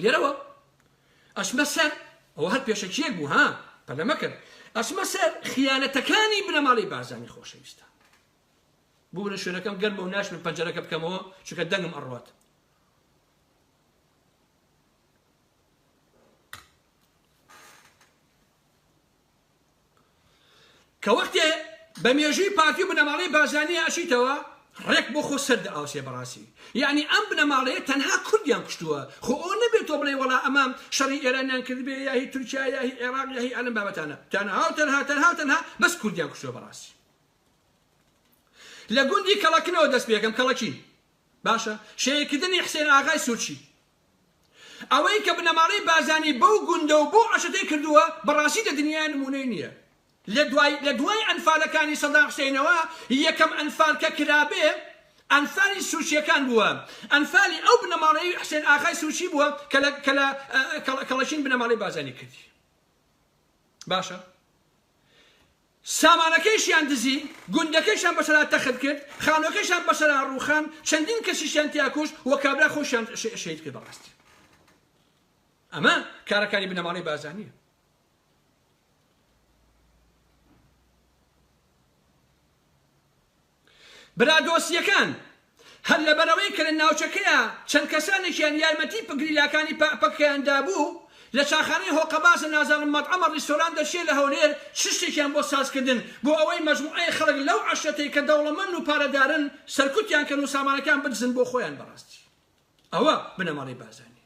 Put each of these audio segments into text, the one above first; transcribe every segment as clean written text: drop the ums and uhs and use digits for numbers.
لێرەوە ئەچمە سەر ئەوە هەر پێشەکیەک بوو ها پەلە مەکەن ئەچمە سەر خیانەتەکانی بنەماڵەی بارزانی خۆشەویستە ببورن شوێنەکەم گەرمە و ناشمن پەنجەرەکە بکەمەوە چونکە دەنگم ئەڕوات. کە وەختێ بە مێژووی پارتی و بنەماڵەی بارزانییە ئەچیتەوە ڕێک بۆ خۆ سەر دەئاوسێ بەڕاستی یەعنی ئەم بنەماڵەیە تەنها کوردیان کوشتووە خۆ ئەوە نەبێ تۆ بڵێی وەڵا ئەمە شەڕی ئێرانیان کردبێ یا هی تورکیا یا هی عێراق یا هی ئەلەم بابەتانە تەنها و تەنها تەنها و تەنها بەس کوردیان کوشتووە بەڕاستی لە گوندی کەڵەکنەوە دەست پێکەم کەڵەکین باشە شەیکردنی حسێن ئاغای سورچی ئەوەی کە بنەماڵەی بارزانی بەو گوندە و بەو عەشرەتەی کردووە بەڕاستی لە دنیا نموونەی نییە. لە دوای لە دوای ئەنفالەکانی سەدام حسینەوە یەکەم ئەنفال کە کرابێ ئەنفالی سورچیەکان بووە ئەنفالی ئەو بنەماڵەی حسێن ئاغای سورچی بووە کە لە کە لە کەڵەشین بنەماڵەی بارزانی کردی باشە سامانەکەیشیان دزی، گوندەکەیشیان بەسەرا تەخت کرد، خانوەکەیشیان بەسەرا ڕووخان، چەندین کەسیشیان تیا کوشت و کابرا خۆشیان شەهید کرد. بەڕاستی ئەمە کارەکانی بنەماڵەی بارزانییە. برادۆستییەکان، هەر لەبەرئەوەی کە لە ناوچەکەیا چەند کەسانێکیان یارمەتی گریلاکانی پەکەکەیان دابوو، لە چاخانەی هۆقەباز لە نازانم مەتعەمە ڕیستۆران دەچیە لە هەولێر چ شتێکیان بۆ سازکردن بۆ ئەوەی مەجموعەیەک خەڵک لەو عەشرەتەی کە دەوڵەمەند و پارەدارن سەرکوتیان کەن و سامانەکان بدزن بۆ خۆیان بەڕاستی ئەوە بنەماڵەی بارزانیە.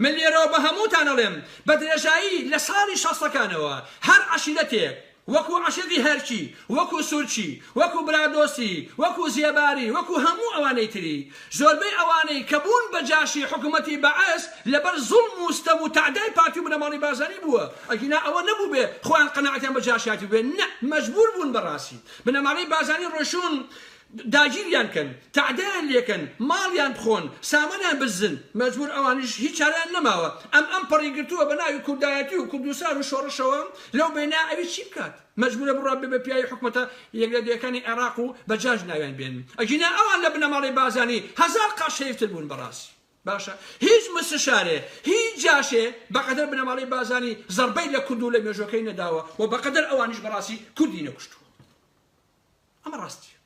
من لێرەوە بە هەمووتان ئەڵێم بە درێژایی لە ساڵی شەستەکانەوە هەر عەشیرەتێک وەکو عەشیرەتی هەرکی وەکو سورچی وەکو برادۆستی وەکو زێباری وەکو هەموو ئەوانەی تری زۆربەی ئەوانەی کە بوون بە جاشی حکومەتی بەعس لەبەر زوڵم و ستەم و تەعدای پارتی و بنەماڵەی بارزانی بووە ئەگینا ئەوە نەبووبێ خۆیان قەناعەتیان بە جاشیاتی بووبێ نە مەجبور بوون بەڕاستی بنەماڵەی بارزانی ڕۆیشتوون داگیریان کەن، تەعدایان لێکەن، ماڵیان بخۆن، سامانیان بدزن، مەجبور ئەوانیش هیچ چارەیان نەماوە، ئەم ئەم پەڕی گرتووە بە ناوی کوردایەتی و کوردستان و شۆڕشەوە، لەو بەینە ئەوی چی بکات؟ مەجبورە بڕوا بێ بە پیاوی حکومەتە یەک لە دوێکانی عێراق و بە جاش ناویان بێنن، ئەگینا ئەوان لە بنەماڵەی بارزانی هەزار قات شەریفتر بوون بەڕاستی. باشە هیچ مستشارێ هیچ جاشێ بەقەدەر بنەماڵەی بارزانی زەڕبەی لە کورد و لە مێژوەکەی نەداوە و بەقەدەر ئەوانیش بەڕاستی کوردی نەکوشتووە. ئەمە ڕاستیە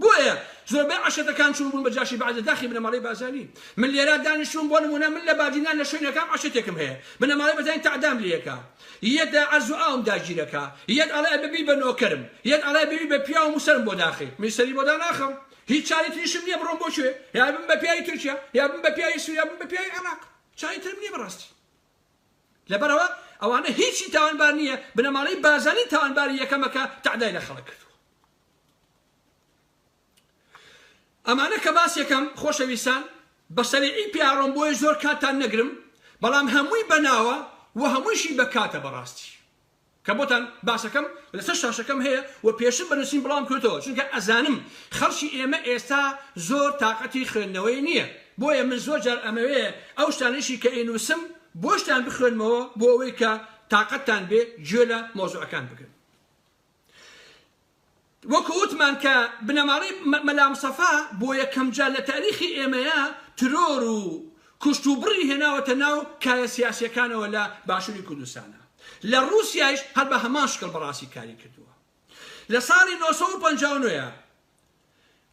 بۆیە زۆربەی عەشرەتەکان چوون بوون بە جاشی بەعس لە داخی بنەماڵەی بارزانی من لێرە دانیشتووم بۆ نموونە من لە بادینان لە شوێنەکەم عەشرەتێکم هەیە بنەماڵەی بارزانی تەعدام لێکا یەت عەرز و ئاوم داگیرەکا یەت ئەڵێ ئەبێ بی بە نۆکەرم یەت ئەڵێ ئەبێ بی بە پیاوم و سەرم بۆ داخەی من سەری بۆ داناخەم هیچ چارەی تریشم نییە بڕۆم بۆ کوێ یا بم بە پیاوی تورکیا یا بم بە پیاوی سوریا بم بە پیاوی عێراق چارەی ترم نییە بەڕاستی لەبەرئەوە ئەوانە هیچی تاوانبار نییە، بنەماڵەی بارزانی تاوانباری یەکەمە کە تەعدای لە خەڵک کردووە. ئەمانە کە باس یەکەم خۆشەویستان بە سەریعی پیاڕۆم بۆیە زۆر کاتتان نەگرم، بەڵام هەمووی بە ناوە و هەموویشی بە کاتە بەڕاستی. کە بۆتان باسەکەم لەسەر شاشەکەم هەیە و پێشتر بە نووسین بڵاوم کردۆتەوە چونکە ئەزانم خەڵکی ئێمە ئێستا زۆر تاقەتی خوێندنەوەی نییە بۆیە من زۆر جار ئەمەوێ ئەو شتانەشی کە ئەینووسم بۆشتان بخوێنمەوە بۆ ئەوەی کە تاقەتتان بێ گوێ لە مەوزوعەکان بگرن. وەکو وتمان کە بنەماڵەی مەلا مستەفا بۆ یەکەم جار لە تاریخی ئێمەیا ترۆر و کوشت و بڕی هێناوەتە ناو کایە سیاسیەکانەوە لە باشوری کوردستانا. لە ڕوسیایش هەر بە هەمان شکڵ بەڕاستی کاری کردووە. لە ساڵی 959 ە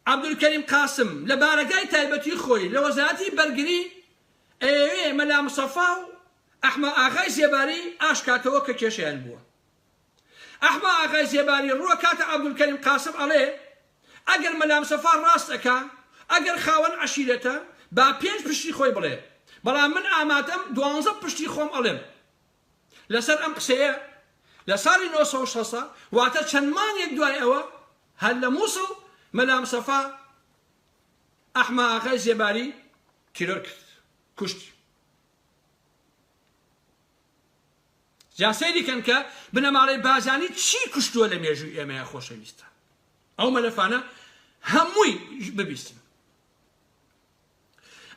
عەبدولکەریم قاسم لە بارەگای تایبەتی خۆی لە وەزارەتی بەرگری ئەیەوێ مەلا مستەفا و ئەحمە ئاغای زێباری ئاشکاتەوە کە کێشەیان بووە. ئەحمە ئاغای زێباری ڕووە کاتە عەبدولکەریم قاسم ئەڵێ ئەگەر مەلا مستەفا ڕاست ئەکا ئەگەر خاوەن عەشیرەتە با پێنج پشتی خۆی بڵێ بەڵام من ئامادەم دوانزە پشتی خۆم ئەڵێم لەسەر ئەم قسەیە لە ساڵی 960 واتە چەند مانگێک دوای ئەوە هەر لە مووسڵ مەلا مستەفا ئەحمە ئاغای زێباری تیرۆر کرد کوشتی. جا سەیری کەن کە بنەماڵەی بارزانی چی کوشتووە لە مێژووی ئێمەیا خۆشەویستان ئەو مەلەفانە هەمووی ببیستن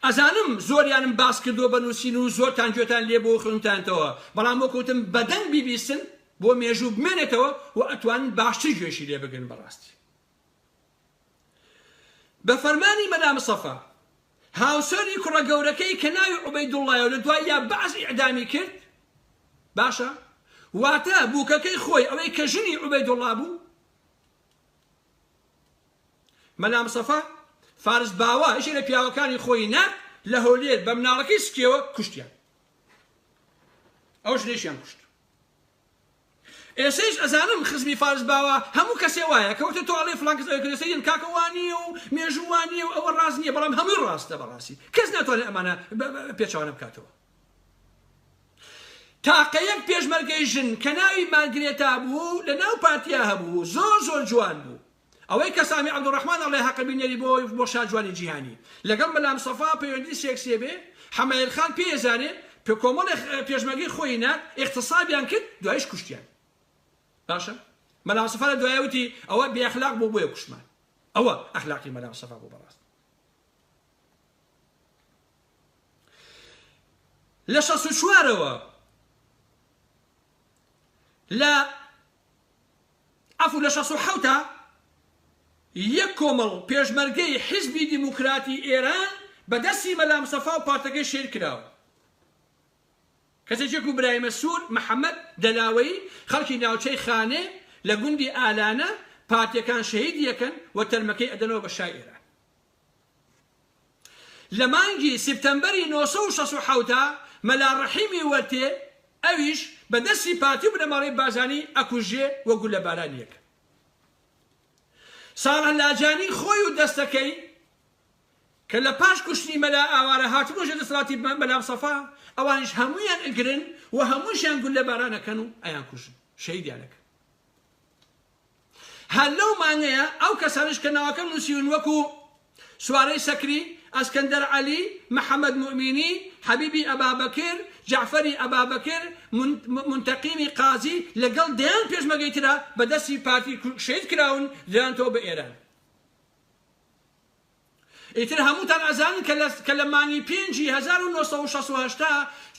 ئەزانم زۆریانم باس کردووە بە نووسین و زۆرتان گوێتان لێ بۆ خوێنتانتەوە بەڵام وەکوتم بەدەنگ بیبیستن بۆ مێژوو بمێنێتەوە و ئەتوانن باشتر گوێشی لێ بگرن بەڕاستی بە فەرمانی مەلا مستەفا. هاوسەری کوڕە گەورەکەی کە ناوی عوبەیدوڵڵایە و لە دواییا بەعس ئیعدامی کرد، باشە واتە بووکەکەی خۆی ئەوەی کە ژنی عوبەیدوڵڵا بوو، مەلا مستەفا فارس باوە یەکێک لە پیاوەکانی خۆی نارد لە هەولێر بە مناڵەکەی سکیەوە کوشتیان، ئەو ژنەیشیان کوشت. ئێسەیش ئەزانم خزمی فارس باوە هەموو کەسێ وایە کەوتە تۆ ئەڵێ فڵان کەس ئەوێ کردوە سەیرن کاکە وا نییە و مێژوو وا نییە و ئەوە ڕاست نییە بەڵام هەمووی ڕاستە بەڕاستی کەس ناتوانێت ئەمانە پێچەوانە بکاتەوە تاقە یەک پێشمەرگەی ژن کە ناوی مارگرێتا بوو لە ناو پارتیا هەبوو زۆر زۆر جوان بوو ئەوەی کە سامی عەبدولڕەحمان ئەڵێ هەقە بینەری بۆ بۆ شاجوانی جیهانی لەگەڵ مەلا مستەفا پەیوەندی سێکسیە بێ حەمەیل خان پێی ئەزانێ کۆمەڵێ پێشمەرگەی خۆی نارد ئیغتسابیان کرد دوایش کوشتیان باشە مەلا مستەفا لە دوایە وتی ئەوە بێ ئەخلاق بوو بۆیە کوشتمان ئەوە ئەخلاقی مەلا مستەفا بوو بەڕاست لە شەست و چوارەوە لە عەفو لە 67 ا یەک کۆمەڵ پێشمەرگەی حیزبی دیموکراتی ئێران بە دەستی مەلا مستەفا و پارتەکەی شەهید کراون. کەسێکی وەکو برایمە سوور محەمەد دەلاوەیی خەڵکی ناوچەی خانێ لە گوندی ئالانە پارتیەکان شەهیدی ئەکەن و تەرمەکەی ئەدەنەوە بە شای ئێران. لە مانگی سیپتەمبەری 967 دا مەلا ڕەحیمی وەرتێ ئەویش بە دەستی پارتی و بنەماڵەی بارزانی ئەکوژرێ و گوللەبارانی ئەکەن. ساڵح لاجانی خۆی و دەستەکەی کە لە پاش کوشتنی مەلا ئاوارە هاتبوونە ژێر دەسەڵاتی مەلا مستەفا ئەوانیش هەموویان ئەگرن و هەمووشیان گوللەباران ئەکەن و ئەیانکوژن شەهیدیان ئەکەن. هەر لەو مانگەیە ئەو کەسانەش کە ناوەکەم نووسیون وەکو، سوارەی سەکری، ئەسکەندەر عەلی، محەمەد موئمینی، حەبیبی ئەبابەکر، جەعفەری ئەبابەکر، مونتەقیمی قازی، لەگەڵ دەیان پێشمەرگەی ترا بە دەستی پارتی شەهید کراون، درانتەوە بە ئێران. ئیتر هەمووتان ئەزانن کە لە کە لە مانگی پێنجی 1968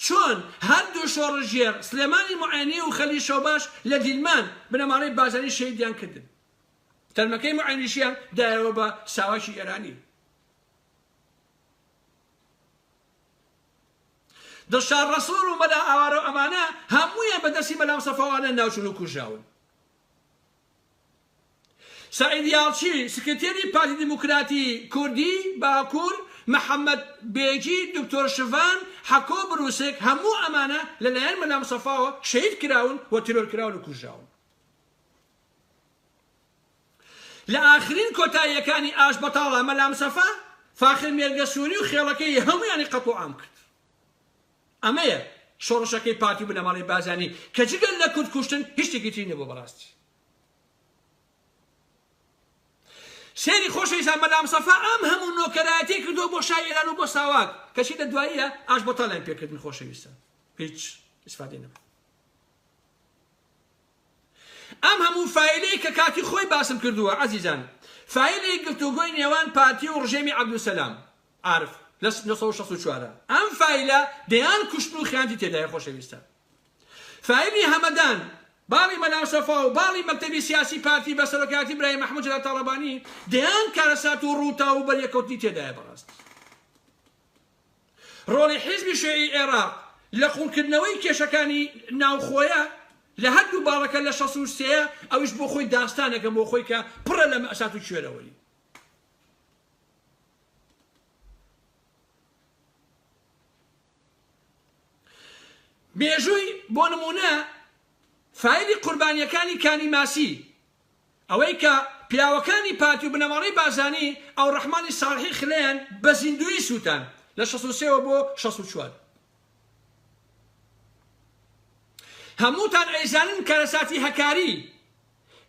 چۆن هەردوو شۆڕشگێڕ سلێمانی موعێنی و خەلیل شەوباش لە دیلمان بنەماڵەی بارزانی شەهیدیان کردن. تەرمەکەی موعێنیشیان دایەوە بە ساواکی ئێرانی. دڵشاد ڕەسوڵ و مەلا ئاوارە و ئەمانە هەموویان بە دەستی مەلا مستەفاوانە ناوچوون و کوژراون. سەعید یاڵچی، سکرتێری پارتی دیموکراتی کوردی باکوور، محەمەد بێگی، دکتۆر شڤان، حەکۆ بروسک، هەموو ئەمانە لەلایەن مەلا مستەفاوە شەهید کراون و تیرۆر کراون و کوژراون. لە ئاخرین کۆتاییەکانی ئاشبەتاڵا مەلا مستەفا، فاخر مێرگەسووری و خێڵەکەی هەموویانی قەتڵ و عام کرد. ئەمەیە شۆڕشەکەی پارتی و بنەماڵەی بارزانی کە جگە لە کورد کوشتن هیچ شتێکی تری نەبووە بەڕاستی. سەیری خۆشەویستان مەلا مستەفا ئەم هەموو نۆکەرایەتی کردووە بۆ شای ئێران و بۆ ساواک کەچی لە دواییە ئاش بەتاڵیان پێکردن خۆشەویستان هیچ ئیسفادەی نەبوو. ئەم هەموو فایلەی کە کاتی خۆی باسم کردووە عەزیزان فایلی گفتوگۆی نێوان پارتی و ڕژێمی عەبدولسەلام عارف لە 1964 ئەم فایلە دەیان کوشتن و خیانەتی تێدایە خۆشەویستان فایلی هەمەدان باڵی مەلا سەفا و باڵی مەکتەبی سیاسی پارتی بە سەرۆکایەتی برایم مەحمود جەلال تاڵەبانی دەیان کارەسات و ڕووتاو و بەریەککەوتنی تێدایە بەڕاست ڕۆڵی حیزبی شیوعی عێراق لە قوڵکردنەوەی کێشەکانی ناوخۆیە لە هەردوو باڵەکە لە 63 ئەویش بۆ خۆی داستانێکە بۆ خۆی کە پڕە لە مەئسات و کوێرەوەری. مێژووی بۆ نموونە فایلی قوربانیەکانی کانی ماسی ئەوەی کە پیاوەکانی پارتی و بنەماڵەی بارزانی ئەوڕەحمانی ساڵحی خلەیان بە زیندوویی سووتان لە 63 وە بۆ 64. هەمووتان ئەیزانن کارەساتی هەکاری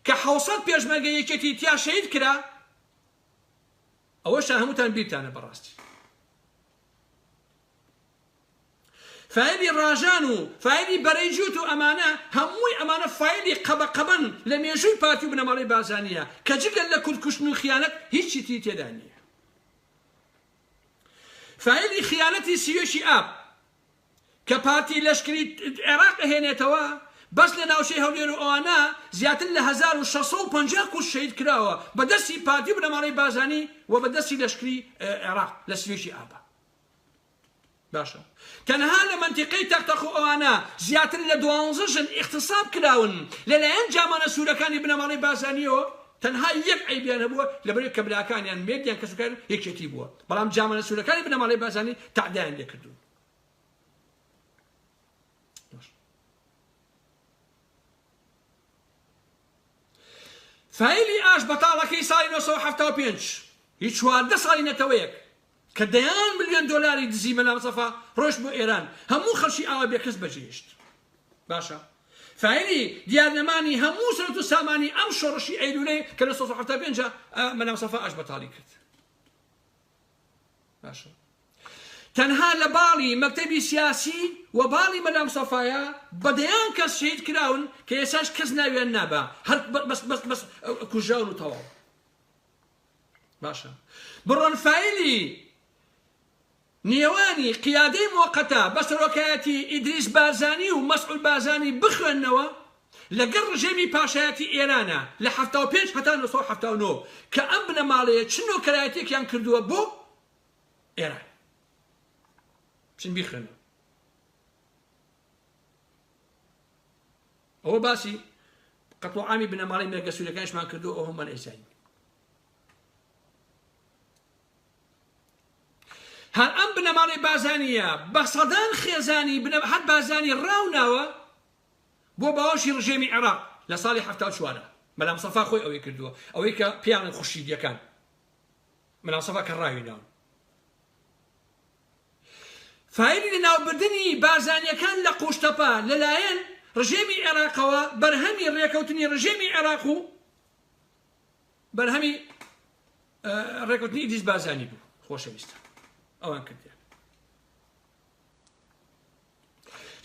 کە 700 پێشمەرگەی یەکێتی تیا شەهید کرا ئەوەشتان هەمووتان بیرتانە بەڕاستی. فایلی ڕاژان و فایلی بەرەی جووت و ئەمانە هەمووی ئەمانە فایلی قەبە قەبەن لە مێژووی پارتی و بنەماڵەی بارزانییە کە جگە لە کورد کوشتن و خیانەت هیچی تری تێدا نییە. فایلی خیانەتی سیوێکی ئاب کە پارتی لەشکری عێراق ئەهێنێتەوە بەس لە ناوچەی هەولێر و ئەوانە زیاتر لە 1650 کورد شەهید کراوە بە دەستی پارتی و بنەماڵەی بارزانی و بە دەستی لەشکری عێراق لە سیوێکی ئابا. باشە تەنها لە مەنتیقەی تەقتەق و ئەوانە زیاتر لە دوانزە ژن ئیغتساب کراون لەلایەن جامانە سوورەکانی بنەماڵەی بارزانییەوە تەنها یەک عەیبیان هەبووە لەبەرئەوەی کە براکانیان مێردیان کەسوکاریان یەکێتی بووە بەڵام جامانە سوورەکانی بنەماڵەی بارزانی تەعدایان لێکردوون. فایلی ئاش بەتاڵەکەی ساڵی 1975 هی 14 ساڵی نەتەوەیەک کە دەیان ملیۆن دۆلاری دزی مەلا مستەفا ڕۆیشت بۆ ئێران هەموو خەڵکی ئاوا بێکەس بەجێهێشت باشە فایلی دیارنەمانی هەموو سەرەت و سامانی ئەم شۆڕشی ئەیلولەی کە لە 1975 مەلا مستەفا ئاش بەتاڵی کرد باشە تەنها لە باڵی مەکتەبی سیاسی و باڵی مەلا مستەفایە بە دەیان کەس شەهید کراون کە ئێساش کەس ناویان نابا هەر بەس بەس بەس کوژراون و تەواو باشە بڕۆن فایلی نێوانی قیادەی مۆقەتە بە سەرۆکایەتی ئیدریس بارزانی و مەسعود بارزانی بخوێننەوە لەگەڵ ڕژێمی پاشایەتی ئێرانە لە 75 هەتا 1979 کە ئەم بنەماڵەیە چ نۆکەرایەتێکیان کردووە بۆ ئێران بچن بیخوێنەوە ئەوە باسی قەتڵوعامی بنەماڵەی مێرگەسوورەکانیشمان کردو ئەو هەموومان ئەیزانین هەر ئەم بنەماڵەی بازانیە بە سەدان خێزانی بنە هەر بازانی ڕاو ناوە بۆ باوەشی ڕژێمی عێراق لە ساڵی 74 مەلا مستەفا خۆی ئەوەی کردووە ئەوەی کە پیاڵن خوشیدیەکان مەلا مستەفا کە ڕاوی ناون فایلی لەناوبردنی بارزانییەکان لە قوشتەپە لەلایەن ڕژێمی عێراقەوە بەرهەمی ڕێکەوتنی ڕژێمی عێراق و بەرهەمی ڕێکەوتنی ئیدریس بارزانی بوو خۆشەویستە ئەوان کردیان.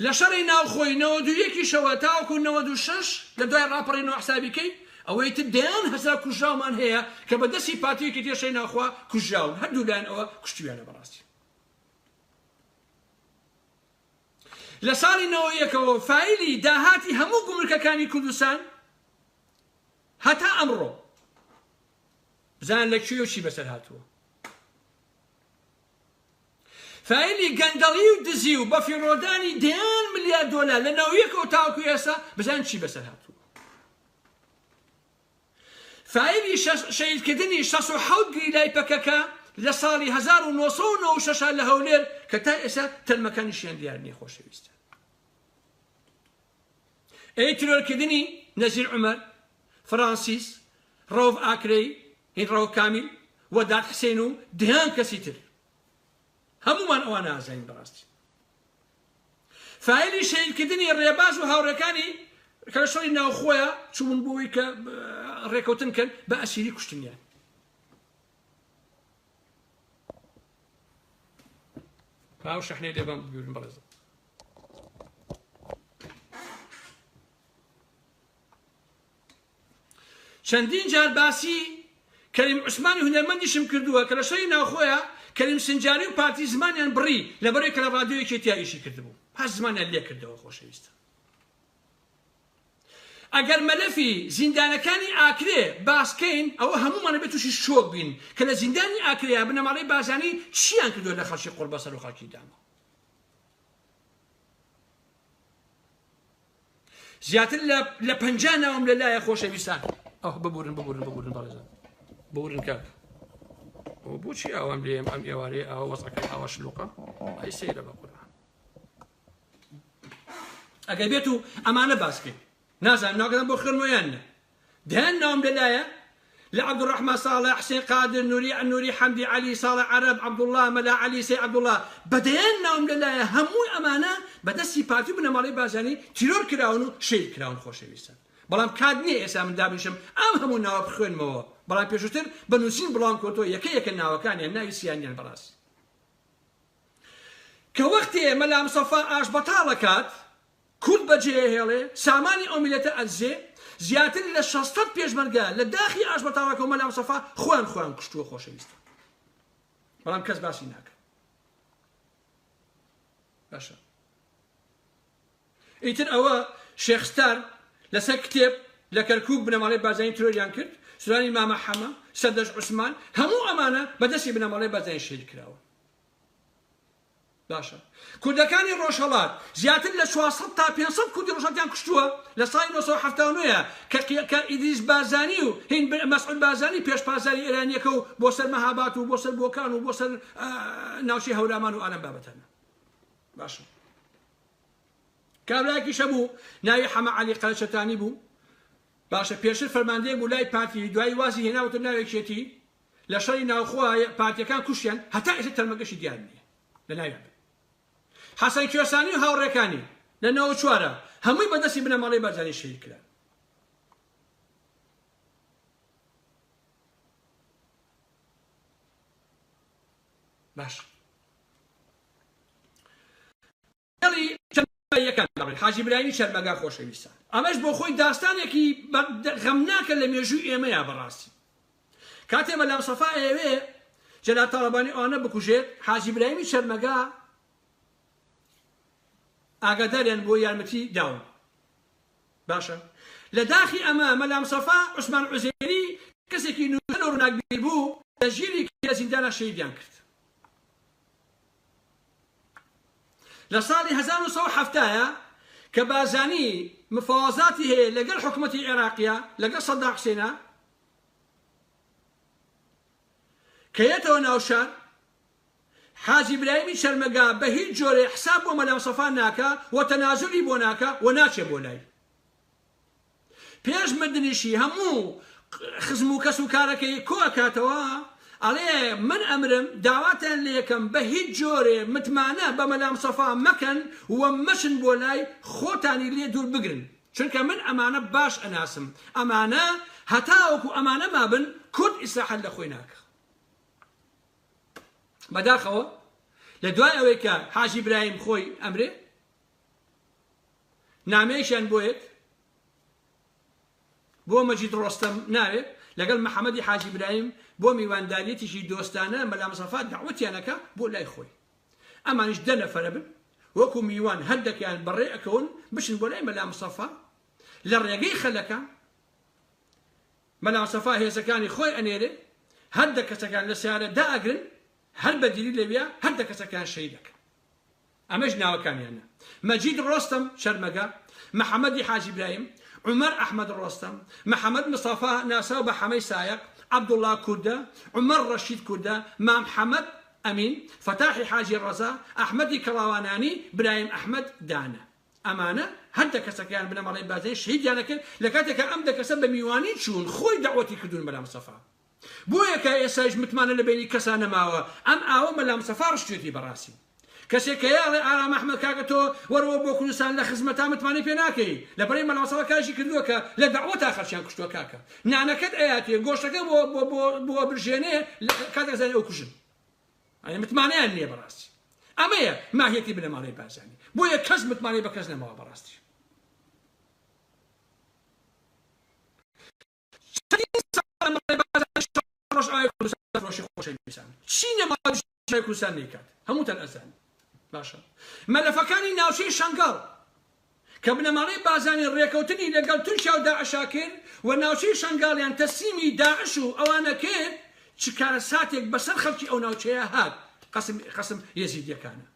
لە شەڕی ناوخۆی 91 یشەوە تاوەکو 96 لە دوای ڕاپەڕینەوە حسابی کەی ئەوەی تر دەیان هەزار کوژراومان هەیە کە بە دەستی پارتی و یەکێتی شەڕی ناوخۆ کوژراون هەردوو لایەن ئەوە کوشتویانە بەڕاستی لە ساڵی 91ەوە فایلی داهاتی هەموو گومرکەکانی کوردستان هەتا ئەمڕۆ بزان لە کوێ و چی بەسەر هاتووە فایلی گەندەڵی و دزی و بەفیڕۆدانی دەیان ملیار دۆلار لە نەوەیەکەوە تاوەکو ئێستا بزانن چی بەسەر هاتووە. فایلی شەهیدکردنی 67 گریلای پەکەکە لە ساڵی 1996 لە هەولێر کە تا ئێستا تەرمەکانیشیان دیار نییە خۆشەویستان. ئەی تیرۆرکردنی نەزیر عومەر، فرانسیس، ڕەوف ئاکرەی، هین ڕەوف کامیل، وەدات حسێن و دەیان کەسی تر. هەموومان ئەوانە ئازانین بەڕاستی. فایلی شەهیدکردنی ڕێباز و هاوڕێکانی کە لە شەڕی ناوخۆیە چوون بۆ ئەوەی کە ڕێکەوتن کەن بە ئەسیری کوشتنیان. باو شەحنەی لێ بەم ببورن بەڕێزم. چەندین جار باسی کەریم عوسمانی هونەرمەندیشم کردووە کە لە شەری ناوخۆیە کەریم سنجاری و پارتی زمانیان بڕی لەبەرەوەی کە لە ڕادیۆ یەکێتیا ئیشی کردبوو هەر زمانیان لێ کردەوە خۆشەویستە ئەگەر مەلەفی زیندانەکانی ئاکرێ باسکەین ئەوە هەموومانە بێت تووشی شۆک بین کە لە زیندانی ئاکرێیا بنەماڵەی بارزانی چیان کردووە لە خەڵکی قوڕبەسەر و خەڵکی داماو زیاتر لە لە 50 ناوم لە لایە خۆشەویستان ئەو ببورن ببورن ببورن بەڕێزان ببورن کاک ئەوە بۆچی ئاوام لێم ئەم ئێوارەیە ئاوە وەزعەکە ئاوا شلوقە ئەی سەیرە بە قورئان ئەگەر بێت و ئەمانە باس بکەین نازانم ناوەکەتان بۆ خوێنمەوە یان نە دەیان ناوم لەلایە لە عەبدولڕەحمان ساڵح، حسێن قادر، نوری نوری حەمدی عەلی، ساڵح عەرەب، عەبدوڵڵا، مەلا عەلی، سەی عەبدوڵڵا، بە دەیان ناوم لەلایە هەمووی ئەمانە بە دەستی پارتی و بنەماڵەی بارزانی تیرۆر کراون و شەهید کراون خۆشەویستان بەڵام کات نییە ئێستا من دابنیشم ئەم هەموو ناوە بخوێنمەوە بەڵام پێشووتر بە نووسین بڵاوم کردەوە یەکە یەکە ناوەکانیان ناوی سیانیان بەڕاستی کە وەختێ مەلا مستەفا ئاش بەتاڵ ئەکات کورد بەجێئەهێڵێ، سامانی ئەو میللەتە ئەدزێ، زیاتر لە شەستەد پێشمەرگە لە داخی ئاشبەتاڵەکە و مەلا مستەفا خۆیان خۆیان کوشتووە خۆشەویستان بەڵام کەس باسی ناکا. باشە ئیتر ئەوە شێخ ستار لەسەر کتێب لە کەرکوک بنەماڵەی بارزانی ترۆریان کرد، سورانی مامە حەمە، سەردەشت عوسمان، هەموو ئەمانە بەدەستی بنەماڵەی بارزانی شەهید کراون. باشە کوردەکانی ڕۆژهەڵات زیاتر لە 400 تا 500 کوردی ڕۆژهەڵاتیان کوشتووە لە ساڵی 1979 کە کە ئیدریس بارزانی و هین مەسعود بارزانی پێش پاسداری ئێرانیەکە و بۆ سەر مەهابات و بۆ سەر بۆکان و بۆ سەر ناوچەی هەورامان و ئالەم بابەتانە. باشە کابرایەکیش هەبوو ناوی حەمە عەلی قەرەچەتانی بوو باشە پێشتر فەرماندەیەک بوو لای پارتی دوایی وازی هێناوەتە ناو یەکێتی لە شەڕی ناوخۆ پارتیەکان کوشتیان هەتا ئێستا تەرمەکەشی دیار نییە لە ناویان بن حەسەن کوێسانی و هاوڕێکانی لە نەوە چوارە هەمووی بەدەستی بنەماڵەی بارزانی شەهید کران. باش هێڵی چەرمەگاییەکان دەڵێن حاجی برایمی چەرمەگا خۆشەویستان ئەمەش بۆ خۆی داستانێکی غەمناکە لە مێژووی ئێمەیە بەڕاستی کاتێ مەلا مستەفا ئەیەوێ جەلال تاڵەبانی ئەوانە بکوژێت حاجی برایمی چەرمەگا ئاگاداریان بۆ یارمەتی داون باشە لە داخی ئەمە مەلا مستەفا عوسمان عوزێری کەسێکی نووسەر و ڕووناکبیر بوو لە ژیری لە زیندانا شەهیدیان کرد لە ساڵی 1970 کە بارزانی مفاوەزاتی هەیە لەگەڵ حکومەتی عێراقیە لەگەڵ سەدام حسێنە کە یەتەوە ناوشار حاجی برایمی چەرمەگا بە هیچ جۆرێ حساب بۆ مەلا مستەفا ناکا و تەنازولی بۆ ناکا و ناچێ بۆ لای. پێش مردنیشی هەموو خزم و کەس و کارەکەی کۆ ئەکاتەوە ئەڵێ من ئەمرم داواتان لێکەم بە هیچ جۆرێ متمانە بە مەلا مستەفا مەکەن و مەچن بۆ لای خۆتانی لێ دوور بگرن چونکە من ئەمانە باش ئەناسم ئەمانە هەتاوەکو ئەمانە مابن کورد ئیسراحەت لە خۆی ناکا. بەداخەوە لە دوای ئەوەی کە حاجی برایم خۆی ئەمرێ نامەیەکیان بۆیەت بۆ مەجید ڕۆستەم ناوێ لەگەڵ محەممەدی حاجی برایم بۆ میوانداریەتیشی دۆستانە مەلا مستەفا دەعوەتیانەکە بۆ لای خۆی ئەمانیش دە نەفەرە بن وەکو میوان هەردەکەیان بەڕێ ئەکەون بچن بۆ لای مەلا مستەفا لە ڕێگەی خەلەکە مەلا سەفا هێزەکانی خۆی ئەنێرێ هەر دە کەسەکان لە سەیارە دائەگرن هەر بە دیلی لەویا هەر دە کەسەکان شەهید ئەکەن ئەمەش ناوەکانیانە مەجید ڕۆستەم چەرمەگە محەمەدی حاجی برایم عومەر ئەحمەد ڕۆستەم محەمەد مستەفا ناسراو بە حەمەی سایەق عەبدوڵا کوردە عومەر ڕەشید کوردە مام حەمەد ئەمین فەتاحی حاجی ڕەزا ئەحمەدی کەڵاوانانی برایم ئەحمەد دانە ئەمانە هەر دە کەسەکەیان بنەماڵەی بارزانی شەهیدیان ئەکرد لە کاتێکا ئەم دە کەسە بە میوانی چوون خۆی دەعوەتی کردوون مەلا مستەفا بۆیە کە ئێستایش متمانە لە بەینی کەسا نەماوە ئەم ئاوە مەلا مستەفا ڕشتوێتی بەڕاستی کەسێک کە یاڵێ ئارام ئەحمەد کاکە تۆ وەرەوە بۆ کوردستان لە خزمەتا متمانەی پێ ناکەی لەبەرەی مەلا مستەفا کارێکی کردووە کە لە دەعوەتا خەڵکیان کوشتووە کاکە نانەکەت ئەیاتێ گۆشتەکە بۆ بۆ بۆ بۆ برژێنێ کاتێک زانی ئەو کوژن ئەی متمانەیان نییە بەڕاستی ئەمەیە ماهیەتی بنەماڵەی بارزانی بۆیە کەس متمانەی بە کەس نەماوە بەڕاستی چی نەماوە کوردستان نەیکات هەمووتان ئەزان باشە مەلەفەکانی ناوچەی شەنگاڵ کە بنەماڵەی بارزانی ڕێکەوتنی لەگەڵ تورکیا و داعشا کرد و ناوچەی شەنگاڵیان تەسلیمی داعش و ئەوانە کرد، چ کارەساتێک بەسەر خەڵکی ئەو ناوچەیە هات، قەسم قەسم یەزیدیەکانە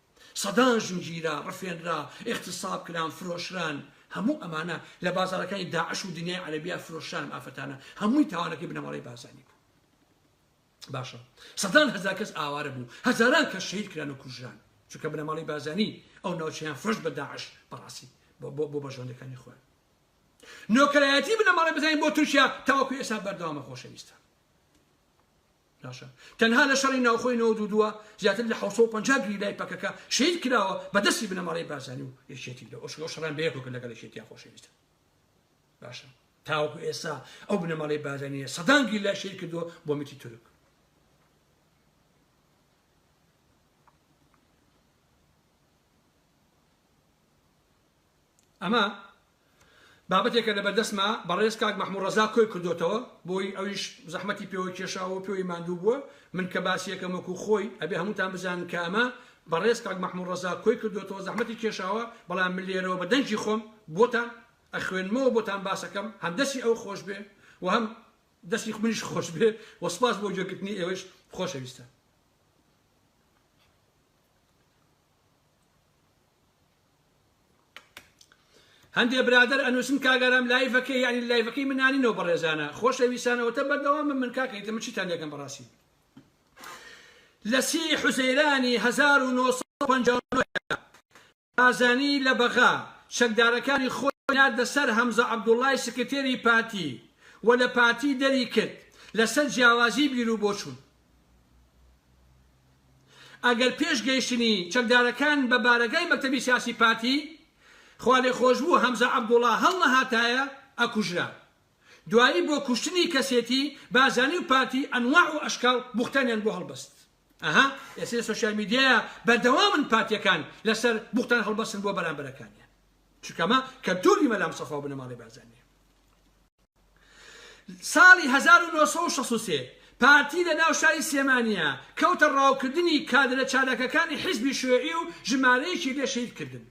سەدان ژن گیرا، ڕفێنرا، ئیغتساب کران، فرۆشران، هەموو ئەمانە لە بازاڕەکانی داعش و دنیای عەرەبیا فرۆشران ئەم ئافرەتانە، هەمووی تاوانەکەی بنەماڵەی بارزانی بوو. باشە سەدان هەزار کەس ئاوارە بوو هەزاران کەس شەهید کران و کوژران چونکە بنەماڵەی بارزانی ئەو ناوچەیان فرۆشت بە داعش بەڕاستی بۆ بەرژەوەندەکانی خۆیان نۆکەرایەتی بنەماڵەی بارزانی بۆ تورکیا تاوەکو ئێستا بەردەوامە خۆشەویستە باشە تەنها لە شەڕی ناوخۆی 92 زیاتر لە 750 گریلای پەکەکە شەهید کراوە بە دەستی بنەماڵەی بارزانی و یەکێتی لە ئۆشکەوە شەڕان بەیەکەوە لەگەڵ یەکێتیان خۆشەویستە باشە تاوەکو ئێستا ئەو بنەماڵەی بارزانیە سەدان گیلای شەهید کردووە بۆ میتی تورک. ئەمە بابەتێکە لە بەردەستما بەڕێز کاک مەحموود ڕەزا کۆی کردوتەوە بۆی ئەویش زەحمەتی پێوە کێشاوە و پێوەی ماندوو بووە من کە باسی یەکەم وەکو خۆی ئەبێ هەمووتان بزانن کە ئەمە بەڕێز کاک مەحموود ڕەزا کۆی کردوتەوە زەحمەتی کێشاوە بەڵام من لێرەوە بە دەنگی خۆم بۆتان ئەخوێنمەوە بۆتان باسەکەم هەم دەستی ئەو خۆش بێ و هەم دەستی منیش خۆش بێ و سپاس بۆ گوێگرتنی ئێوەش خۆشەویستان. هەندێ برادەر ئەنوسن کاک ئارام لایڤەکەی یانی لایڤەکەی من نانینەوە بەڕێزانە خۆشەویستانە وتە بەردەوام بن من کاکە ئیتر من چیتان لێکەم بەڕاستی لە سی حوزەیرانی 1959 بارزانی لە بەغا چەکدارەکانی خۆی ناردە سەر هەمزە عەبدوڵای سکرتێری پارتی و لە پارتی دەری کرد لەسەر جیاوازی بیروبۆچوون. ئەگەر پێش گەیشتنی چەکدارەکان بە بارەگای مەکتەبی سیاسی پارتی، خوالێخۆشبوو هەمزە عەبدوڵا هەڵنەهاتایە ئەکوژرا. دوایی بۆ کوشتنی کەسێتی بارزانی و پارتی ئەنواع و ئەشکاڵ بوختانیان بۆ هەڵبەست. ئەها ئێستا لە سۆشیال میدیایا بەردەوامن پارتیەکان لەسەر بوختان هەڵبەستن بۆ بەرامبەرەکانیان. چونکە ئەمە کەلتوری مەلا مستەفا و بنەماڵەی بارزانیە. ساڵی 1963 پارتی لە ناو شاری سلێمانیە کەوتە ڕاوکردنی کادرە چالاکەکانی حیزبی شیوعی و ژمارەیەکی لێ شەهید کردن.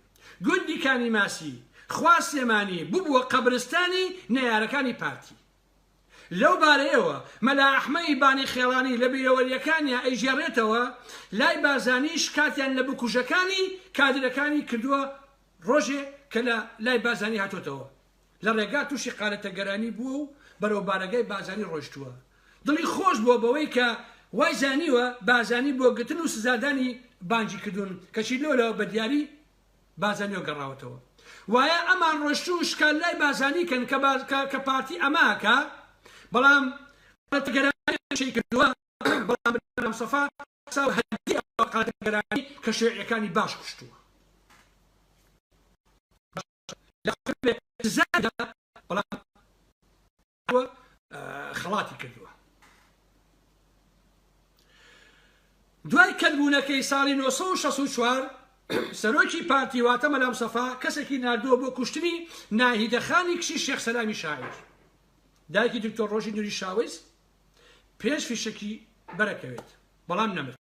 گوندی کانی ماسی، خوار سلێمانی، ببووە قەبرستانی نەیارەکانی پارتی. لەو بارەیەوە مەلا ئەحمەی بانی خێڵانی لە بیرەوەرییەکانیا ئەیگێڕێتەوە، لای بارزانیش کاتیان لە بکوژەکانی کادرەکانی کردووە ڕۆژێ کە لە لای بارزانی هاتۆتەوە لە ڕێگا تووشی قالەتەگەرانی بووە و بەرەو بارەگای بارزانی ڕۆیشتووە دڵی خۆش بووە بەوەی کە وای زانیوە بارزانی بۆ گرتن و سزادانی بانگی کردوون کەچی لەولاوە بە دیاری بارزانیەوە گەڕاوەتەوە وایە ئەمان ڕۆشتوون شکال لای بارزانی کەن کە کە پارتی ئەمە ئەکا بەڵام قالەتەگەرانی کردووە بەڵام مەلا مستەفا ساو هەدی ئەوە قالەتەگەرانی کە شیوعیەکانی باش کوشتووە لە سزادا بەڵام خەڵاتی کردووە. دوای کەلبوونەکەی ساڵی 964 سەرۆکی پارتی واتە مەلا مستەفا کەسێکی ناردووە بۆ کوشتنی ناهیدە خانی کچی شێخ سەلامی شاعیر دایکی دکتۆر ڕۆژی نوری شاوەیس پێش فیشەکی بەرەکەوێت بەڵام نەمرد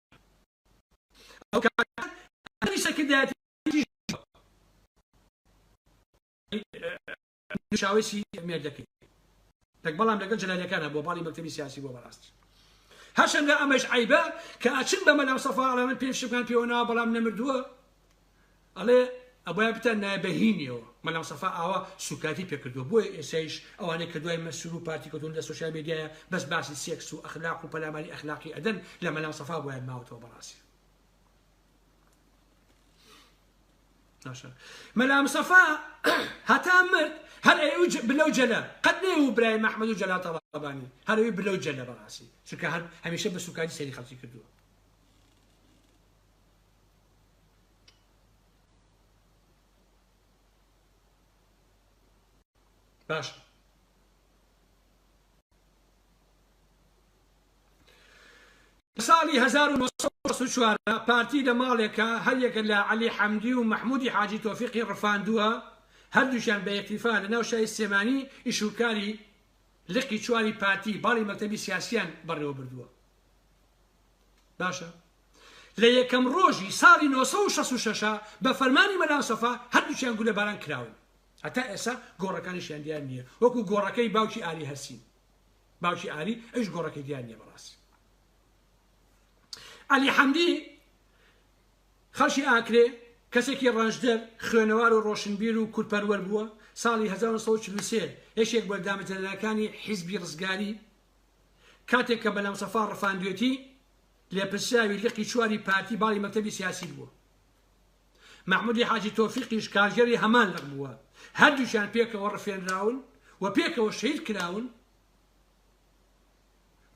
ئەو کاتە سەرکردایەتی شاوەیسی مێردەکەی تەک بەڵام لەگەڵ جەلالیەکانە بۆ باڵی مەکتەبی سیاسی بۆ بەڕاستی هەرچەندە ئەمەش عیبە کە ئەچن بە مەلام سەفا ئەڵێ من پێم شتەکان پێوە ناوە بەڵام نەمردووە ئەڵێ ئەبایە بتان نایە بەهینیەوە مەلام سەفا ئاوا سوکاتی پێکردووە بۆیە ئێسایش ئەوانەی کە دوای مەسرور و پارتی کەوتون لە سۆشیال میدیایە بەس باسی سێکس و ئەخلاق و پەلاماری ئەخلاقی ئەدەن لە مەلام سەفا بۆیان ماوەتەوە بەڕاستی باشە مەلا مستەفا هەتا مرد هەر ئەیو بلەو جەلە قەت نەیەوو برای مەحمەد و جەلال تاڵەبانی هەر ئەوی بلەو جەلە بەڕاستی چونکە هەر هەمیشە بە سوکاری سەیری خەڵکی کردووە باشە لە ساڵی 1964 پارتی لە ماڵێکا هەریەکە لە عەلی حەمدی و مەحمودی حاجی تۆفیقی ڕفاندووە، هەردووکیان بە ئیقتیفا لە ناو شاری سلێمانی ئیش و کاری لقی چواری پارتی باڵی مەکتەبی سیاسیان بەڕێوە بردووە. باشە لە یەکەم ڕۆژی ساڵی 966 بە فەرمانی مەلا مستەفا هەردووکیان گولەباران کراون. هەتا ئێستا گۆڕەکانیشیان دیار نییە وەکو گۆڕەکەی باوکی ئاری هەرسین. باوکی ئاری ئەویش گۆڕەکەی دیار نییە بەڕاستی. عەلی حەمدی خەڵکی ئاکرێ کەسێکی ڕەنجدەر، خوێنەوار و ڕۆشنبیر و کوردپەروەر بووە، ساڵی 1943 یەکێک بووە لە دامەزرێنەرەکانی حیزبی ڕزگاری، کاتێک کە مەلا مستەفا ڕفاندوێتی لێپرسراوی لقی چواری پارتی باڵی مەکتەبی سیاسی بووە. مەحمودی حاجی تۆفیقیش کارگێڕی هەمان لق بووە، هەردووکیان پێکەوە ڕفێنراون و پێکەوە شەهید کراون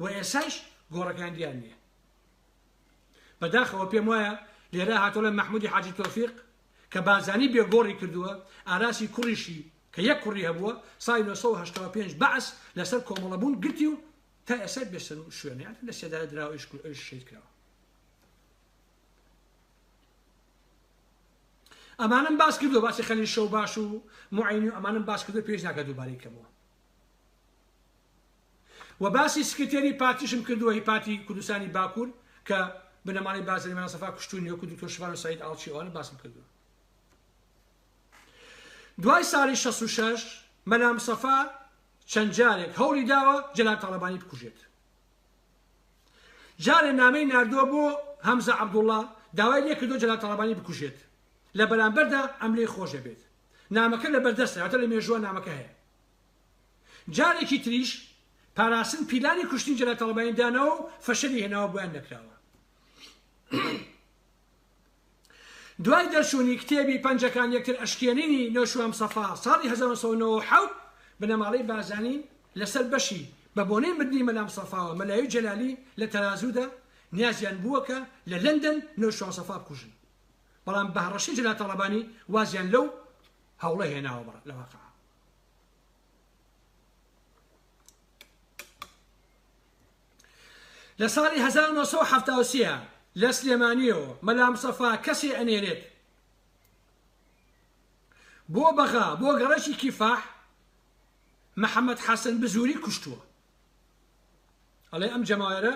و ئێسایش گۆڕەکەیان دیار نییە. بەداخەوە پێم وایە لێرە هاتۆڵێ مەحمودی حاجی تۆفیق کە بارزانی بێ گۆڕی کردووە، ئاراسی کوڕیشی کە یەک کوڕی هەبووە ساڵی 985 بەعس لەسەر کۆمەڵەبوون گرتی و تا ئێستا بێسەر و شوێنە یان لە سێدارە دراوە ئەویش شەهید کراوە. ئەمانەم باس کردووە باسی خەلیل شەوباش و معینی و ئەمانەم باس کردووە پێویست ناکات دووبارەی کەمەوە و باسی سکرتێری پارتیشم کردووە هی پارتی کوردستانی باکوور کە بنەماڵەی بارزانی مەلا سەفا کوشتونی وەکو دکتۆر شڤان و سعید ئاڵچی ئەوانە باسم کردووە دوای ساڵی 66 مەلا مستەفا چەند جارێک هەوڵی داوە جەلال تاڵەبانی بکوژێت جارێ نامەی ناردووە بۆ هەمزە عەبدوڵا داوای لێکردووە جەلال تاڵەبانی بکوژێت لە بەرامبەردا ئەم لێی خۆش دەبێت. نامەکە لە بەردەستە واتە لە مێژووە نامەکە هەیە. جارێکی تریش پاراستن پیلانی کوشتنی جەلال تاڵەبانی داناوە و فەشەلی هێناوە بۆیان نەکراوە. دوای دەرچوونی کتێبی پەنجەکان یەکتر ئەشکێنینی نەوشیروان مستەفا ساڵی 1997 بنەماڵەی بارزانی لەسەر بەشی بە بۆنەی مردنی مەلا مستەفاوە مەلایی و جەلالی لە تەرازوودا نیازیان بووە کە لە لەندەن نەوشیروان مستەفا بکوژن بەڵام بە هەڕەشەی جەلال تاڵەبانی وازیان لەو هەوڵە هێناوە بەڕ لە واقع. لە ساڵی 1973 لە سلێمانیەوە مەلا مستەفا کەسێ ئەنێرێت بۆ بەغا بۆ گەڕەکی کیفاح محەممەد حەسەن بزوری کوشتووە. ئەڵێ ئەم جەماوەرە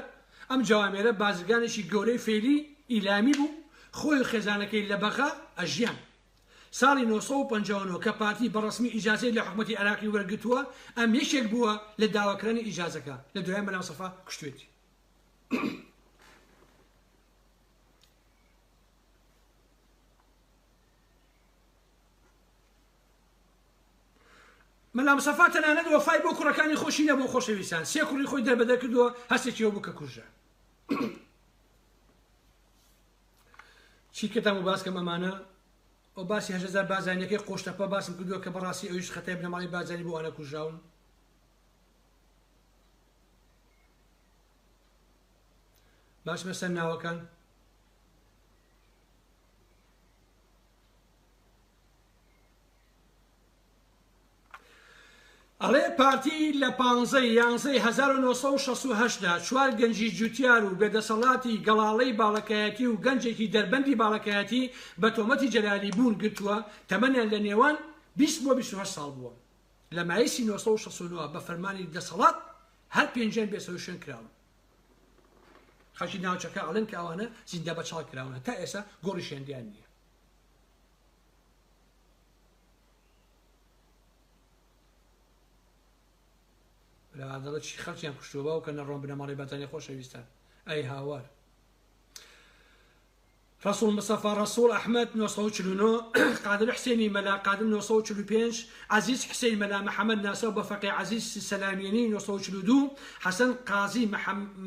ئەم جوامێرە بازرگانێکی گەورەی فەیلی ئیلامی بوو، خۆی و خێزانەکەی لە بەغا ئەژیان. ساڵی 959 کە پارتی بە ڕەسمی ئیجازەی لە حکومەتی عێراقی وەرگرتووە، ئەم یەکێک بووە لە داواکەرانی ئیجازەکە، لە دوایە مەلا مستەفا کوشتوێتی. مەلا مستەفا تەنانەت وەفای بۆ کوڕەکانی خۆشی نەبوو خۆشەویستان سێ کوڕی خۆی دەربەدەر کردووە هەستێکی ئەو بوو کە کوژرا چی کەتان و باس کەم ئەمانە ئەو باسی هەژەزار بازانیەکەی قۆشتەپە باسم کردووە کە بەڕاستی ئەویش خەتای بنەماڵەی بازانی بۆ ئەوانە کوژراون باشمە سەر ناوەکان ئەڵێ پارتی لە پانزەی یانزەی 1968 دا چوار گەنجی جوتیار و بێدەسەڵاتی گەڵاڵەی باڵەکایەتی و گەنجێکی دەربەندی باڵەکایەتی بە تۆمەتی جەلالی بوون گرتووە تەمەنیان لە نێوان 20 بۆ 28 ساڵ بووە لە مایسی 969 بە فەرمانی دەسەڵات هەر پێنجیان بێسەروشوێن کراون خەڵکی ناوچەکە ئەڵێن کە ئەوانە زیندە بەچاڵ کراون تا ئێستا گۆڕیشیان دیار نییە. برا دەڵێ چی خەڵکیان کوشتووە باوکە نەڕۆن بنەماڵەی بارزانی خۆشەویستان ئەی هاوار ڕەسوڵ مستەفا ڕەسوڵ ئەحمەد 949 قادر حسێنی مەلا قادر 945 عەزیز حسین مەلا محەمەد ناسراو بە فەقێ عەزیز سەلامیەنی 942 حەسەن قازی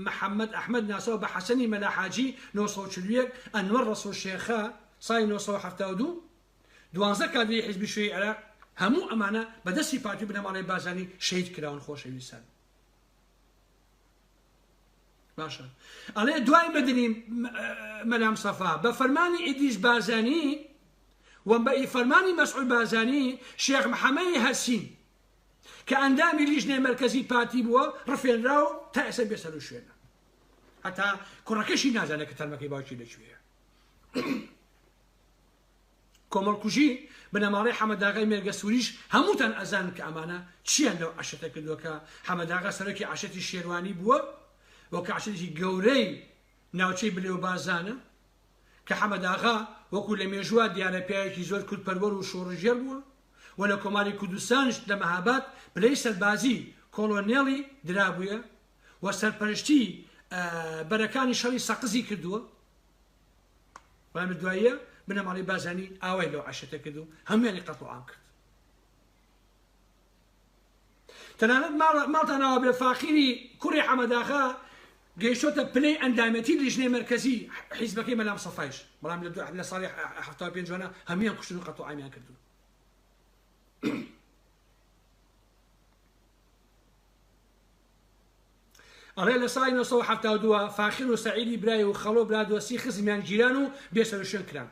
محەمەد ئەحمەد ناسراو بە حەسەنی مەلا حاجی 941 ئەنوەر ڕەسوڵ شێخە ساڵی 972 دوانزە کادری حیزبی شیوعی عێراق هەموو ئەمانە بە دەستی پارتی و بنەماڵەی بارزانی شەهید کراون خۆشەویستان. باشە ئەڵێ دوای مردنی مەلا مستەفا بە فەرمانی ئیدریس بارزانی و بە فەرمانی مەسعود بارزانی شێخ محەمەدی هەرسین کە ئەندامی لیژنەی مەرکەزی پارتی بووە ڕفێنرا و تا ئێستا بێسەروشوێنە هەتا کوڕەکەشی نازانێت کە تەرمەکەی باوکی لەکوێیە. کۆمەڵکوژی بنەماڵەی حەمەداغای مێرگەسوریش هەمووتان ئەزانن کە ئەمانە چیان لەو عەشرەتە کردووە کە حەمەداغا سەرۆکی عەشرەتی شێروانی بووە و کە عەشرەتێکی گەورەی ناوچەی بلێ و بارزانە کە حەمەداغا وەکو لە مێژووە دیارە پیاوێکی زۆر کوردپەروەر و شۆڕشگێڕ بووە و لە کۆماری کوردستانش لە مەهاباد پلەی سەربازی کۆڵۆنێڵی درابوویە و سەرپەرشتی بەرەکانی شەڕی سەقزی کردووە. بەڵام لە دواییە بنەماڵەی بارزانی ئاوای لەو عەشرەتە کرد و هەموویانی قەتڵ و عام کرد. تەنانەت ماڵتان ئاوا بێ فاخیری کوڕی حەمەداغا گەیشتۆتە پلەی ئەندامێتی لیژنەی مەرکەزی حیزبەکەی مەلا مستەفایش، بەڵام لە ساڵی 75 وانە هەموویان کوشتن و قەتڵ و عامیان کردوون. ئەڵێ لە ساڵی 972 فاخر و سەعیدی برای و خەڵۆ برادۆستی خزمیان گیران و بێسەروشوێن کران.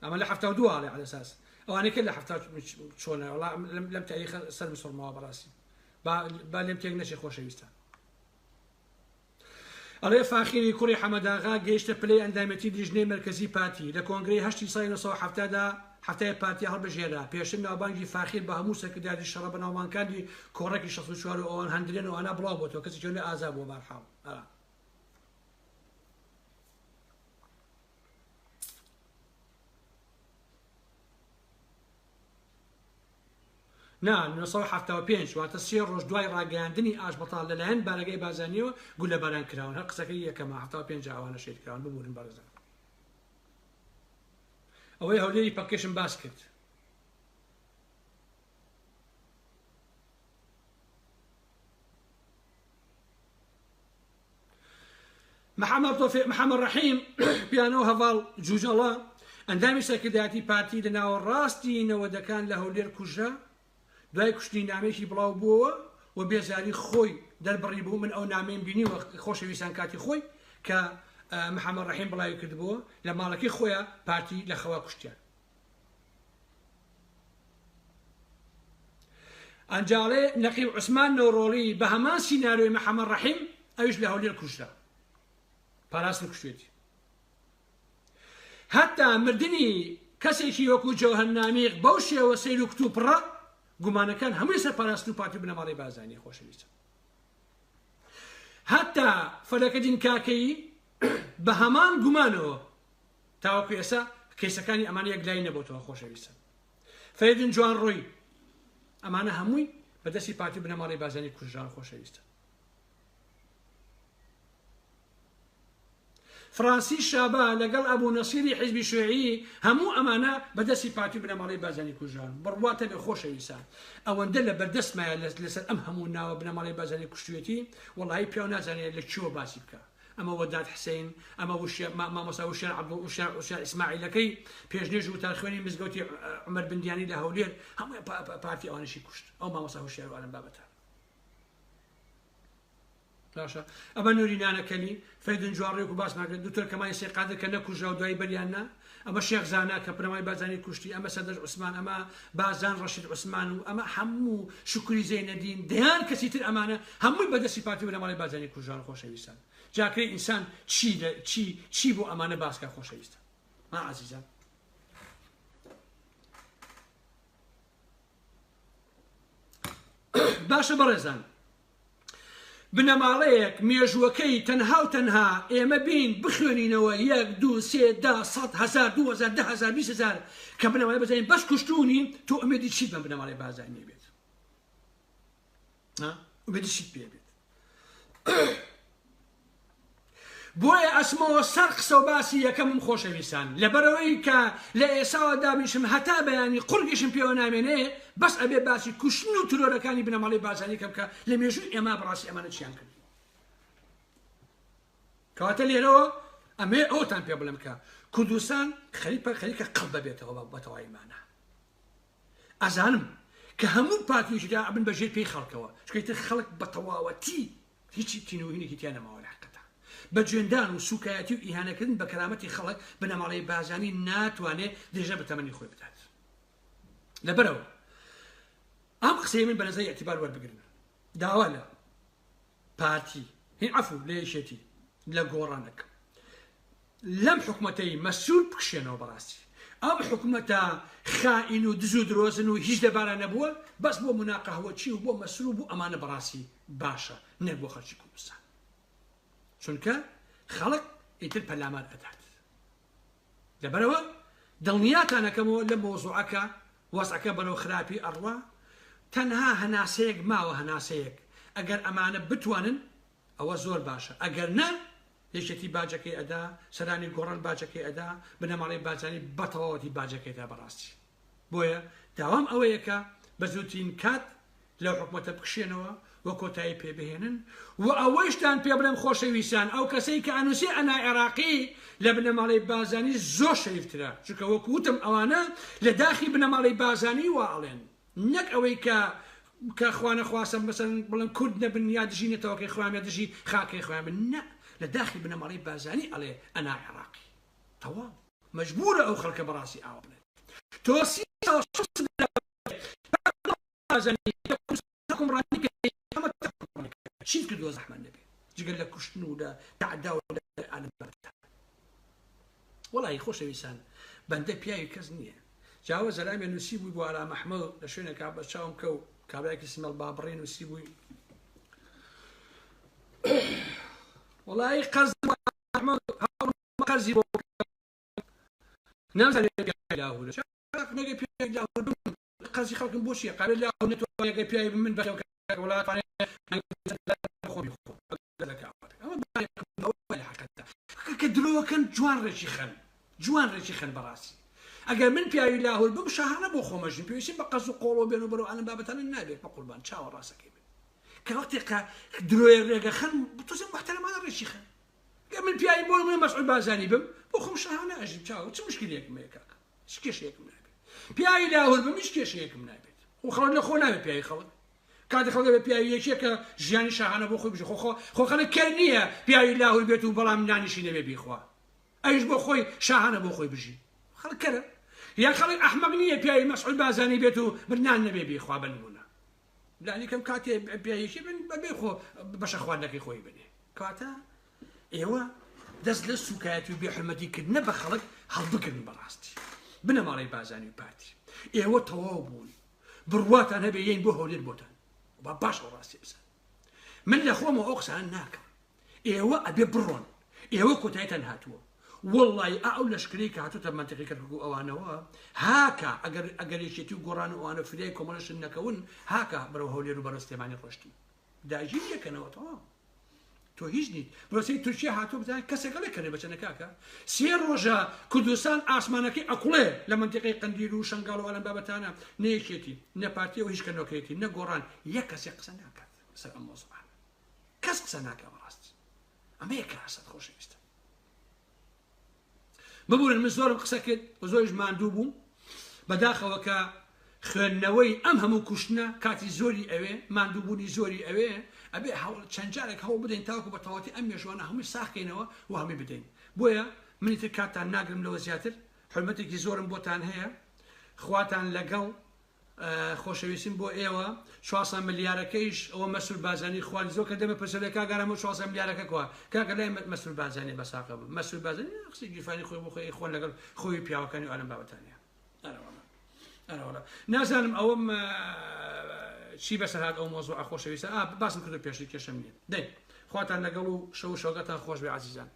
ئەمە لە 72 ئەڵێ عەلە ساس ئەوانەی کە لە حەفتا چۆنە وەڵا لەم تاریخە سەرم سوڕماوە بەڕاستی با با لێم تێک نەچێ خۆشەویستان. ئەڵێ فاخیری کوڕی حەمەداغا گەیشتە پلەی ئەندامێتی لیژنەی مەرکەزی پارتی، لە کۆنگرەی هەشتی ساڵی 1970 دا حەفتای پارتی هەڵبژێرا، پێشتر ناوبانگی فاخیر بە هەموو سەرکردایەتی شەڕە بەناوبانگکانی کۆڕەکی 64 و ئەوان هەندرێن و ئەوانە بڵاو بۆتەوە کەسێکی لێ ئازا بووە بارحاڵ ئا. نا، 975، واتە سێ ڕۆژ دوای ڕاگەیاندنی ئاشبەتاڵ لەلایەن بارەگای بارزانییەوە گوللەباران کراون، هەر قسەکەی یەکەمە، 75 ئەوانە شەهید کراون، ببورن بەڕێزان. ئەوەی هەولێری پەککەشم باس کرد. محەمەد تۆفیق محەمەد ڕەحیم پیانۆ هەڤاڵ جوجەڵە ئەندامی سەرکردایەتی پارتی لە ناوەڕاستی نەوەدەکان لە هەولێر کوژرا، دوای کوشتنی نامەیەکی بڵاو بووەوە و بێزاری خۆی دەربڕی بوو، من ئەو نامەیەم بینیوە خۆشەویستان کاتی خۆی کە محەمەد ڕەحیم بڵاوی کردبووە لە ماڵەکەی خۆیا پارتی لە خەوا کوشتیان. ئەنجاڵێ نەقیب عوسمان نۆڕۆڵی بە هەمان سیناریۆی محەمەد ڕەحیم ئەویش لە هەولێر کوژرا پاراستن کوشتێتی هەتا مردنی کەسێکی وەکو جەوهەر نامیق بەو شێوە سەیر و کتوپڕە گومانەکان هەمووی سەر پاراستن و پارتی بنەماڵەی بارزانی خۆشەویستە هەتا فەلەکەدین کاکەیی بە هەمان گومانەوە تاوەکو ئێستا کەیسەکانی ئەمانە یەکلایی نەبۆتەوە خۆشەویستم فەریدون جوانڕۆی ئەمانە هەمووی بە دەستی پارتی و بنەماڵەی بارزانی کوژران خۆشەویستە فرانسی شابا لەگەڵ ئەبوو نەسیری حیزبی شوێعی هەموو ئەمانە بە دەستی پارتی و بنەماڵەی بارزانی کوژران بڕواتە بێ خۆشەویستان ئەوەندە لە بەردەستمایە لەسەر ئەم هەموو ناوە بنەماڵەی بارزانی کوشتوێتی وەڵی پیاو نازانێت لە کوێوە باسی بکە ئەمە وەدات حسین، ئەمە وشیار مامۆستا وشیار عەبدوڵ وشیار وشیار ئیسماعیلەکەی پێشنوێژ وتارخوێنی مزگەوتی عومەر بندیانی لە هەولێر هەموو پارتی ئەوانیشی کوشت ئەو مامۆستا هوشیار و ئەلەم بابەتە باشە ئەمە نوری نانەکەلی فەیدون جوانڕێک و باسمان کرد دکتۆر کەمالی سەی قادر کە نەکوژرا و دوایی بەریان نا ئەمە شێخ زانا کە بنەمای بارزانی کوشتی ئەمە سەردەشت عوسمان ئەمە بازان ڕەشید عوسمان و ئەمە هەموو شوکری زەینەدین دەیان کەسی تر ئەمانە هەمووی بەدەستی پارتی بنەماڵەی بارزانی کوژران خۆشەویستان جاکرێ ئینسان چی لە چی چی بۆ ئەمانە باسکە خۆشەویستان ها عزیزان باشە بەڕێزان بنەماڵەیەک مێژووەکەی تەنها و تەنها ئێمە بین بخوێنینەوە یەک دوو سێ دە سەد هەزار 2000 10,000 20,000 کە بنەماڵەی بارزانی بەس کوشتونی تۆ ئومێدی چیت بەم بنەماڵەی بارزانیە بێت ئومێدی چیت پێ بێت بۆیە ئەچمەوە سەر قسە و باسی یەکەمم خۆشەویستان لەبەرئەوەی کە لە ئێساوە دابنیشم هەتا بەیانی قوڕگیشم پێوە نامێنێ بەس ئەبێ باسی کوشتن و ترۆرەکانی بنەماڵەی بارزانی کەم کە لە مێژووی ئێمە بەڕاستی ئەمانە چیان کردووە کەواتە لێرەوە ئەمێ ئەوتان پێ بڵێم کە کوردستان خەریکە خەریکە قڵ دەبێتەوە بە تەواوی مانا ئەزانم کە هەموو پارتیشدا ئەبن بە ژێر پێی خەڵکەوە چونکە ئیتر خەڵک بە تەواوەتی هیچی تینوهینێکی تیا نەماوە لە حەقیقەتا بە جوێندان و سوکایەتی و ئیهانەکردن بە کەرامەتی خەڵک بنەماڵەی بارزانی ناتوانێ درێژە بە تەمەنی خۆی بدات لەبەرئەوە ئەم قسەی من بە نەزەری ئیعتیبار وەربگرن داوا لە پارتی هین عەفو لە یەکێتی لە گۆڕان ئەکەم لەم حکومەتەی مەسرور بکشێنەوە بەڕاستی ئەم حکومەتە خائین و دز و درۆزن و هیچ لەبارا نەبووە بەس بۆ مناقەهوەچی و بۆ مەسرور بوو ئەمانە بەڕاستی باشە نەک بۆ خەڵکی کوردستان چونکە خەڵک ئیتر پەلامار ئەدات لەبەرەوە دڵنیاتانەکەمەوە لە مۆزوعەکە وەزعەکە بەرەو خراپی ئەڕوا تەنها هەناسەیەک ماوە هەناسەیەک ئەگەر ئەمانە بتوانن ئەوە زۆر باشە ئەگەر نا یەکێتی باجەکەی ئەدا سەرانی گۆڕان باجەکەی ئەدا بنەماڵەی بارزانی بەتەواوەتی باجەکەی دا بەڕاستی بۆیە داوام ئەوەیە کە بە زووترین کات لەو حکومەتە بکشێنەوە و کۆتایی پێ بهێنن و ئەوەیشتان پێ بڵێم خۆشەویستان ئەو کەسەی کە ئەنووسێ ئەنا عێراقی لە بنەماڵەی بارزانی زۆر شەریفترە چونکە وەکو وتم ئەوانە لە داخی بنەماڵەی بارزانی وا ئەڵێن نەک ئەوەی کە کە خوانەخواستە مەسەلەن بڵێن کورد نەبن یا دژی نەتەوەکەی خۆیان یا دژی خاکەی خۆیان بن نە لە داخی بنەماڵەی بارزانی ئەڵێ ئەنا عێراقی تەواو مەجبورە ئەو خەڵکە بەڕاستی ئاوا بڵێت تۆ سی ساڵ شەست بارزانی حکومڕانی چیت کردووە زەحمەت نەبێ جگە لە کوشتن و لە تەعدا و لە ئالم بابەتە وەڵی خۆشەویستان بەندە پیاوی کەس نییە جاوە زەلامێ نووسی بووی بۆ ئارام ئەحمەد لە شوێنێکا بە چاوم کەو کابرایەکی سمێڵ بابڕی نووسی بووی وەڵی قەرز قەرزی بۆ نازانێت لاهورە نەگەی پیاوی لاهور بم قەرزی خەڵکم بۆ چییە قابل لاهور نەتوانێت گەر پیاوی بم من بەخێو وڵات کە درۆکەن جوان ڕێکی خەن جوان ڕێکی خەن بەڕاستی ئەگەر من پیاوی لاهور بم شاهانە بۆ خۆمەژین پێویستیم بە قەز و قۆڵۆ بێن و بەرەو ئەلم بابەتانە نابێت بە قوربان چاوە ڕاستەکەی بن کە وەختێک کە درۆیە ڕێگە خەن تۆزێ محتەرەمانە ڕێکی خەن. گەر من پیاوی بۆ نمونە مەسعود بارزانی بم بۆ خۆم شاهانە ئەژیم چاوە چ مشکلێکم هەیە کاکە هیچ کێشەیەکم نابێت پیاوی لاهور بم هیچ کێشەیەکم نابێت خۆ خەڵک لە خۆ نابێت پیاوی خەڵک کاتی خەڵک بە پیاوی یەکێکە ژیانی شاهانە بۆ خۆی بژی خۆ خۆ خۆ خەڵک کەر نییە پیاوی لاهور بێت و بەڵام نانیشی نەبێ بیخوا ئەویش بۆ خۆی شاهانە بۆ خۆی بژی خەڵک کەرە یان خەڵک ئەحمەق نییە پیاوی مەسعود بازانی بێت و نان نەبێ بیخوا بە نمونە لانیکەم کاتێ پیاویەکی بن بەبێ خۆ بەشە خواردنەکەی خۆی بنێ کەواتە ئێوە دەست لە سوکایەتی و بێحرمەتی کردنە بە خەڵک هەڵبگرن بەڕاستی بنەماڵەی بازانی و پارتی ئێوە تەواو بوون بڕواتان هەبێ یین بۆ هەولێر بۆتان با باش ئەو ڕاستی بزان من لە خۆمەوە ئەو قسانە ناکەم ئێوە ئەبێ بڕۆن ئێوە کۆتایتان هاتووە وەڵڵای ئا ئەو لەشکرەی کە هاتوتە مەنتیقی کەرکوک و ئەوانەوە هاکا ئەگەر ئەگەر یەکێتی و گۆڕان و ئەوانە فریای کۆمەڵەشن نەکەون هاکا بەرەو هەولێر و بەرەو سلێمانی ڕۆشتن داگیر یەکەنەوە تەواو تۆ هیچ نیت بەسەی تورکیا هاتوو بزان کەسێک ئەڵێ کەرێ بەچەنە کاکە سێ ڕۆژە کوردستان ئاسمانەکەی ئەکوڵێ لە منتیقەی قەندیل و شەنگاڵ و ئەلەم بابەتانە نە یەکێتی نە پارتی و هیچ کە نۆکرێتی نە گۆڕان یەک کەسێک قسە ناکات سەر ئەم مۆزوعانە کەس قسە ناکا بەڕاستی ئەمەیە کارەسات خۆشەویستە ببورن من زۆرم قسە کرد و زۆریش ماندوو بووم بەداخەوە کە خوێندنەوەی ئەم هەموو کوشتنە کاتی زۆری ئەوێ ماندووبوونی زۆری ئەوێ ئەبێ هەوڵ چەند جارێک هەوڵ بدەین تاوەکو بە تەواوەتی ئەم مێژوانە هەمووی ساخکەینەوە و هەمووی بدەین بۆیە منی تر کاتتان ناگرم لەوە زیاتر حرمەتێکی زۆرم بۆتان هەیە خواتان لەگەڵ خۆشەویستیم بۆ ئێوە 400 ملیارەکەیش ئەوە مەسرور بارزانی خوارد زۆر کە دەمە پرسە لە کاک ئارام ئەو 400 ملیارەکە کوا کاکە لای مەسرور بارزانی بەساقە بوو مەسرور بارزانی قسەی گیرفانی خۆی بۆ خۆی خۆن لەگەڵ خۆی پیاوەکانی و ئالەم بابەتانە ئەرەوەڵا ئەرەوەڵا نازانم ئەوەم چی بەسەر هات ئەو مۆزوعە خۆشەویستە ئا باسم کردو پێشتر کێشەم نییە دەی خواتان لەگەڵ و شەو شەوگەتان خۆش بێ عزیزان.